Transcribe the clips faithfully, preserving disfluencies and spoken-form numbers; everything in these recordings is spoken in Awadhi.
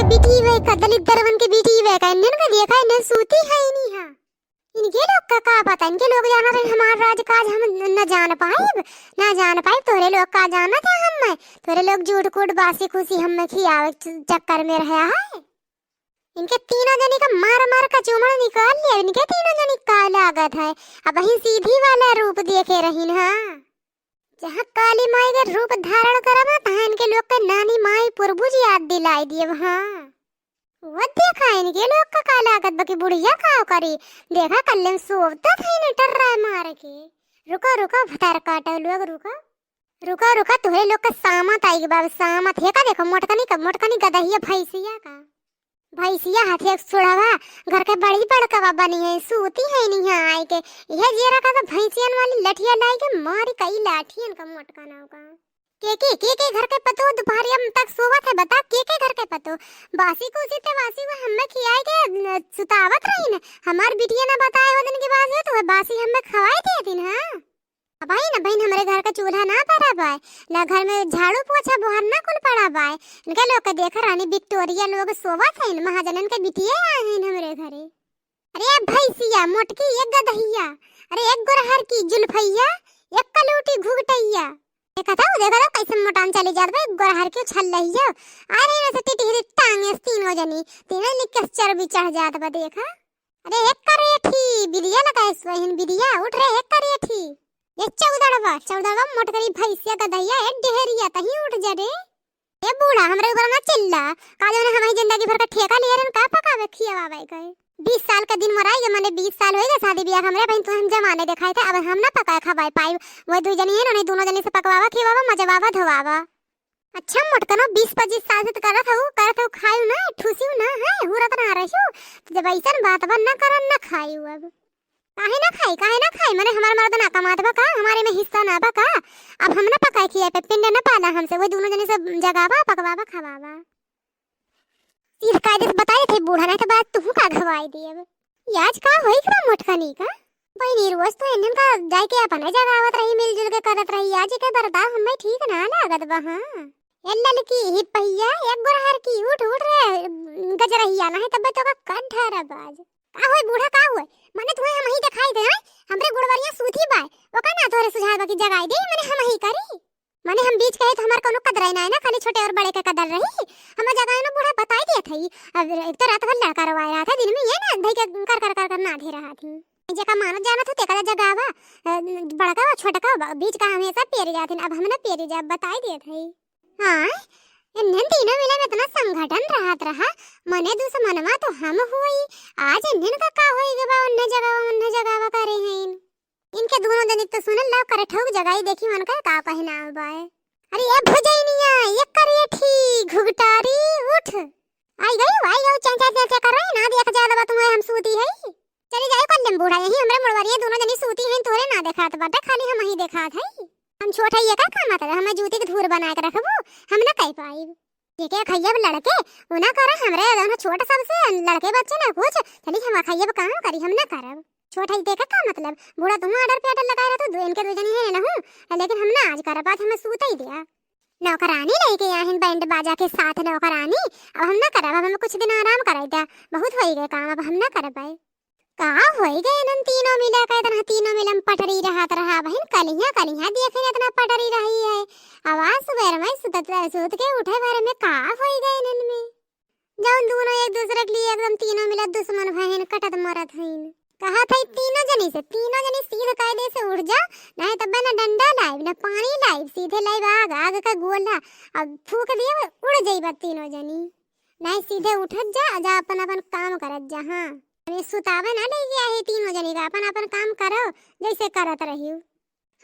बिटिया का, दलित दरवन के बिटिया का, इन्हन का देखा, इन्हन सूती है ही नहीं है। इनके लोग का का पता, इनके लोग जाना रहे हमार राजकाज हम न, न जान पाइब, न जान पाइब, तोहरे लोग का जाना था हम, तोहरे लोग झूठ कूट बासी खुशी हमें खियावे च-, चक्कर में रहा है। इनके तीनों जनी का मार मार का चूमड़ निकाल लिया, इनके तीनों जनी का लागत है, अब वही सीधी वाला रूप देखे रहीन, हाँ। जहाँ काली माई के रूप धारण करब, तहाँ इनके लोग के नानी माई पुरबुज याद दिलाई दियब, हाँ। वो देखा इनके लोग का का लागत बा कि बुढ़िया का करी। देखा कल्ले में सोवता था इन्हें टर्रा मार के। रुको, रुको, भतार काटो लोग, रुको। रुको, रुको, तुहरे लोग का सामत आई के बाबू, सामत है का। देखो मोटकनी का, मोटकनी गदहिया भैंसिया का। भैंसिया हाथे एक सुढ़वा, घर के बड़ी बड़कवा बनी है, सूती है नहीं आई के। यह जेरा का तो भैंसियन वाली लठिया लाई के मारी कई लाठियन का मोटका नाव का। के के, के के घर के पतो दुपहरिया में तक सोवत है, बता, के के घर के पतो? बासी कुसी ते बासी वो हमें खियाए के, न, सुतावत रही न। हमार बिटिया ना बताए वो दिन के बासी, तो वह बासी हमें खवाए दे दिन, हाँ? अब भाई ना बहन, हमरे घर का चूल्हा ना पड़ा बाय, ना घर में झाड़ू पोछा बोहर ना कुल पड़ा बाय। इनके लोग के देख रानी विक्टोरिया लोग सोवत है, महाजनन के बिटिया आए हैं हमरे घरे। अरे ए भैंसिया मोटकी, एक गदहिया, अरे एक गोरहर की जुल्फैया, एक कलूटी घुघटैया। देखत हऊ, देखत हऊ, कैसे मोटान चली जात बा, एक गोरहर की उछल रही है। आ रही ना से टिटहिरी टांगे से तीनों जनी, तीनों जनी के चर्बी चढ़ जात बा, देखा। अरे एक करेठी, बिदिया लगाए सोहिन बिदिया, उठ रे एक करेठी। ये चौदड़वा, चौदड़वा मोटकरी भैंसिया गदहिया, ए डेहरिया, तहीं उठ जा रे। ए बूढ़ा, हमरे ऊपर ना चिल्ला। का जौन हम ही जिंदगी भर का ठेका लिए रहन, का पकावे खियावे के? बीस साल का दिन मराई गए, माने बीस साल होई गए शादी ब्याह हमरे, बहिन तू हम जमाने देखाए थे, अब हम ना पकाए खवाए पाई। वही दुई जनी है ना, उन्हें दोनों जनी से पकवावा, खियावा, मजवावा, धोवावा। अच्छा मोटकनो, बीस पच्चीस साल से तो करत हऊ, करत हऊ, खायू ना, ठूसियू ना है, हुरत ना रहियू। तो जब ऐसन बात बा, ना करन, ना खायू अब। काहे ना खाई, काहे ना खाई? माने हमार मर्द ना कमात बा का? हमारे में हिस्सा ना बा का? अब हम ना पकाए खियाए पे, पिंड ना पाला हमसे, वही दोनों जने से जगावा, पकवावा, खवावा। सीध कायदे से बताए थे बूढ़ा, नहीं तो बात तुहू का घवाई दियब। ये आज का होई के बा मोटकनी का? बहिनी रोज तो इन्हन का जाए के अपने जगावत रही, मिलजुल के करत रही, आज के बर्ताव हमें ठीक ना लागत बा, हाँ। ए ललकी ही पहिया, एक गोरहर की, उठ, उठ रे, गजरहिया, नहीं तब तो का कट ढारब आज। का होई बूढ़ा, का होई? मने तुहे हम ही देखाई दे, हैं? हमरे गुड़वरिया सूती बाय, ओका ना तोहरे सुझाव बा कि जगाई दे, मने हम ही करी। मने हम बीच कहे तो हमार कौनो कदर ही ना है ना, खाली छोटे और बड़े के कदर रही। हम जगाए ना बूढ़ा बताई दिया था, अब एक तो रात भर लड़का रोवाए रहा था, दिन में ये ना धई के कर कर कर कर ना धे रहा थी। जेका मानत जानत हो तेका जगावा, अ, बड़का बा, छोटका बा, बीच का हमेशा पेर जाथिन, अब हम ना पेरी जाब, बताई दिया था। हाँ, इन्हन तीनों मिलन में इतना संगठन रहत रहा, मने दुश्मनवा तो हम हुई। आज इन्हन का का होई गवा, उन्हें जगावा, उन्हें जगावा करे हैं इन। इनके दोनों जनी तो सुनल लाओ, करे ठोक जगाई, देखी मन का का पहनाव बाए। अरे ए भुजैनिया, ये करेठी, घुघटारी, उठ। आई गई, आई गई, चें, चें, चें, चें कर रही, ना देख जात बा तुम्हें हम सूती है। चली जाए कल्लम बूढ़ा, यही हमरे मुड़वरिया दोनों जनी सूती हैं, तोरे ना देखात बाटे, खाली हम ही देखात है। हम छोट है, ये का, का मतलब? हमें जूती के धूर बना के रखबू, हम ना कह पाई। जेके खैया लड़के, वो ना करे, हमरे जौन छोट सबसे लड़के बच्चे ना कुछ, चली हम खैया काम करी, हम ना करब। छोट है, देखे का मतलब? बूढ़ा तुम order पे order लगाए रहतू, दो, इनके दो जनी है ना हूँ, लेकिन हम ना आज करब, आज हमें सूते ही दिया। नौकरानी लेके आहिन बैंड बाजा के साथ नौकरानी, अब हम ना करब, अब हमें कुछ दिन आराम कराई द्या, बहुत होई गए काम, अब हम ना करब। का होई गए इन्हन तीनों मिला का, इतना तीनों मिला में पटरी रहत रहा बहिन, कलिया कलिया देखे इतना पटरी रही है। आवाज सुबेर में सुतत, सुत के उठे भर में का होई गए इन्हन में। जौन दोनों एक दूसरे के लिए एकदम तीनों मिला दुश्मन भइन, कटत मरत हइन। कहा था तीनों जनी से, तीनों जनी सीध कायदे से उठ जा, नहीं तब ना डंडा लाइब, ना पानी लाइब, सीधे लाइब आग, आग का गोला, अब फूक दिए, उड़ जाइबा तीनों जनी। नहीं सीधे उठत जा, जा अपन अपन काम करत जा। हाँ, अरे सुतावे ना ले गया है तीनों जनी का, अपन अपन काम करो जैसे करत रहियो।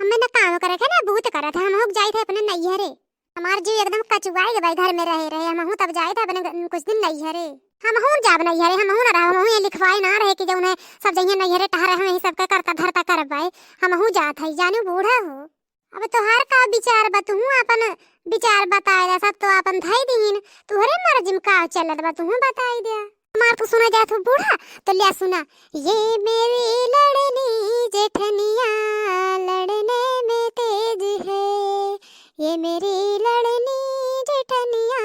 हमें ना काम करे के ना बूत करत है, हम हुक जाइत है अपने नैहरे। हमार जीव एकदम कचुआई के भाई घर में रहे रहे, हम हूँ तब जाइत है अपने ग-, कुछ दिन नैहरे। हम हूँ जाब नैहरे, हम हूँ ना रहो, हम हूँ ये लिखवाई ना रहे कि जो उन्हें सब जइए नैहरे टहरे, हम यही सबके करता धरता करब भाई। हम हूँ जात है, जानो बूढ़ा हो। अब तोहार का विचार बा, तुहू अपन विचार बताए दा, सब तो अपन धई दीन, तुहरे मर्जी में का चलत बा, तुहू बताई दे। हमार तो सुना जात हो बूढ़ा, तो लिया सुना। ये मेरी लड़नी जेठनिया लड़ने में तेज है, ये मेरी लड़नी जेठनिया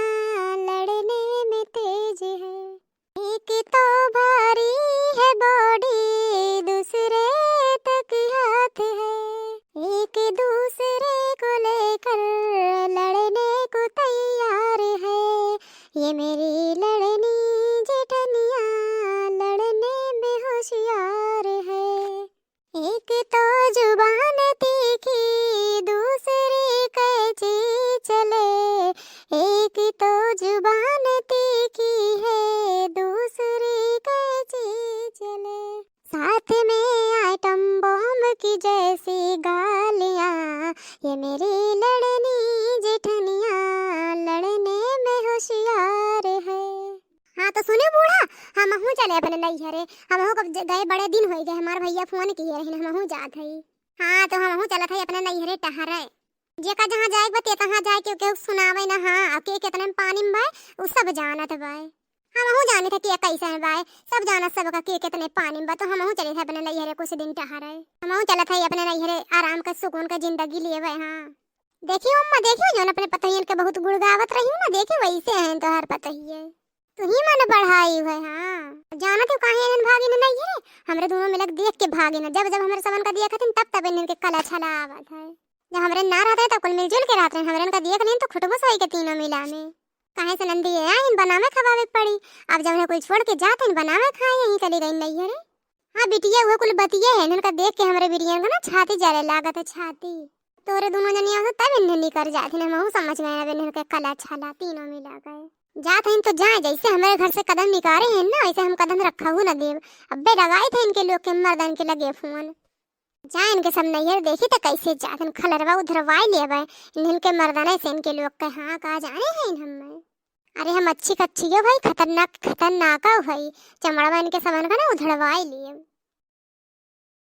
लड़ने में तेज ये मेरी लड़नी जेठनिया लड़ने में होशियार है। एक तो जुबान तीखी, दूसरी कैंची चले। एक तो जुबान तीखी है, दूसरी कैंची चले। साथ में आइटम बम की जैसी गालियाँ, ये मेरी लड़नी जेठनिया लड़ने में होशियार है। हाँ तो सुने बूढ़ा, हमहू चले अपने नैहरे। हमहू कब ज-, गए बड़े दिन होइ गए, हमार भैया फोन किए रहिन, हमहू जात हई। हाँ तो हमहू चलत हई अपने नैहरे टहरे। जेका जहाँ जाए के बा, ते तहाँ जाए, केहू केहू सुनावे ना। हाँ, अब के कितने पानी में बाय, उ सब जानत बाय। हमहू जानित है के कैसन बाय, सब जानत सबका के कितने पानी में बा। तो हमहू चलित है अपने नैहरे कुछ दिन टहरे। हमहू चलत है अपने नैहरे आराम के सुकून के जिंदगी लेवे। हाँ देखियो अम्मा, देखियो जौन अपने पतोहियन के बहुत गुड़गावत रही ना, देखियो वैसे हैं तोहर पतोहिए। तू ही मन बढ़ाई है। हाँ जानत हो काहे एहन भागिन नैहरे, हमरे दोनों मिलक देख के भागिन। जब जब हमरे सबन का देखत हन तब तब इन्हन के कला छला आवत है। जब हमरे ना रहत रहे तब कुल मिलजुल के रहत रहे, हमरे इनका देख लेन तो खुटबुस होई के तीनों मिला में। काहे से नंदी ये आइन बनावे खवावे के पड़ी। अब जब उन्हें कोई छोड़ के जात हन बनावे खाए यहीं चली गई नैहरे। हाँ बिटिया, उहे कुल बतिये है, इनका देख के हमरे बिटियन का ना छाती जरे लागत है, छाती। तोरे दोनों जनिया से तब इन्हें निकर जात है, हमहू समझ गए अब इन्हें के कला छला तीनों मिला गए। जात हन तो जाए, जैसे हमरे घर से कदम निकारे हैं ना, वैसे हम कदम रखहू न देब। अब्बे लगाई थे इनके लोग के मर्दन के लगे फोन। जाए इनके सब नैहर देखी तो कैसे जात हन, खलरवा उधरवाई लेबे इन्हन के मर्दन से इनके लोग के। हाँ का जाने हैं हमें। अरे हम अच्छी कच्ची हो भाई, खतरनाक खतरनाक हो भाई, चमड़वा इनके सबन का ना उधरवाई लिए।